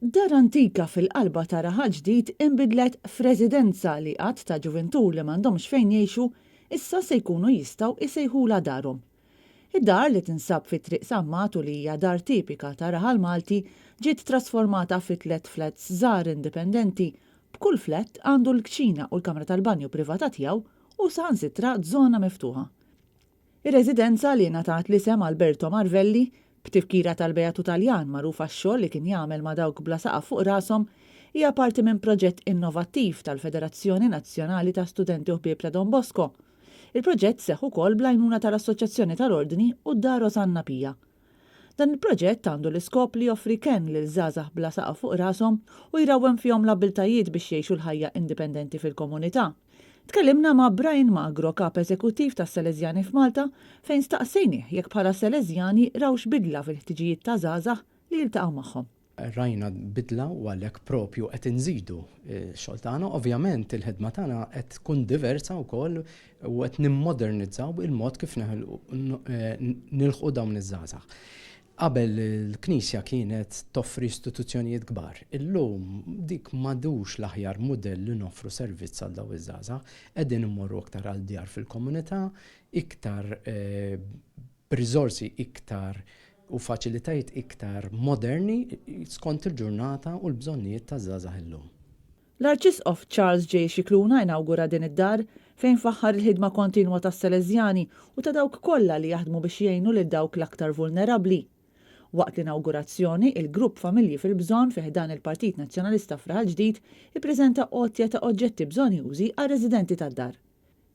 Dar antika fil-qalba ta' Raħal Ġdid inbidlet f'residenza li għadd ta' ġuvintur li m'għandhomx fejn jgħixu issa se jkunu jistgħu jsejħulha darhom. Id-dar li tinsab fi Triq Sammat u li hija dar tipika ta' raħal Malti ġiet trasformata fi tlett flats żgħar indipendenti b'kull flat għandu l-kċina u l-kamra tal-banju privata tiegħu u saħansitra żona miftuħa. Ir-residenza li ngħatat l-isem Alberto Marvelli, b'tifkira tal-Beatu Taljan magħruf għax-xogħol li kien jagħmel ma' dawk bla saqaf fuq rashom, hija parti minn proġett innovattiv tal-Federazzjoni Nazzjonali ta' Studenti u Ħbieb ta' Don Bosco. Il-proġett seħħ ukoll bl-għajnuna tal-Assoċjazzjoni tal-Ordni u d-Dar Osanna Pia. Dan il-proġett għandu l-iskop li joffri kenn lil żgħażagħ bla saqaf fuq rashom u jrawwem fihom l-abbiltajiet biex jgħixu l-ħajja indipendenti fil-komunità. Tkellimna ma' Brian Magro, Kap Eżekuttiv tas-Sależjani f'Malta, fejn staqsejnih jekk bħala Sależjani rawx bidla fil-ħtiġijiet ta' żgħażagħ li jiltaqgħu magħhom. Rajna bidla u għalhekk propju qed inżidu x-xogħol tagħna. Ovvjament il-ħidma tagħna qed tkun diversa wkoll u qed nimmodernizzaw il-mod kif nilħqu dawn iż-żgħażagħ. Qabel il-Knisja kienet toffri istituzzjonijiet kbar. Illum dik m'għadux l-aħjar mudell li noffru servizz għal dawn iż-żgħażagħ. Qegħdin immorru aktar għal djar fil-komunità, iktar b'riżorsi iktar u faċilitajiet iktar moderni skont il-ġurnata u l-bżonnijiet taż-żgħażagħ illum. L-Arċisqof Charles J. Scicluna inawgura din id-dar, fejn faħħar il-ħidma kontinwa tas-Sależjani u ta' dawk kollha li jaħdmu biex jgħinu lil dawk l-aktar vulnerabbli. Waqt l-inawgurazzjoni, il-Grupp Familji fil-Bżonn fi ħdan il-Partit Nazzjonalista f'Raħal Ġdid ippreżenta għotja ta' oġġetti bżonjużi għar-residenti tad-dar.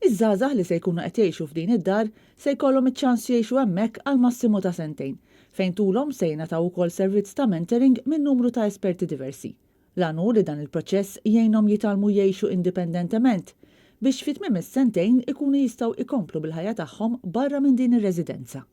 Iż-żgħażagħ li se jkunu qed jgħixu f'din id-dar se jkollhom iċ-ċans jgħixu hemmhekk għal massimu ta' sentejn, fejn tulhom se jingħataw ukoll servizz ta' mentoring minn numru ta' esperti diversi. L-għan hu li dan il-proċess jgħinhom jitgħallmu jgħixu indipendentement, biex fi tmiem is-sentejn ikunu jistgħu jkomplu bil-ħajja tagħhom barra minn din ir-residenza.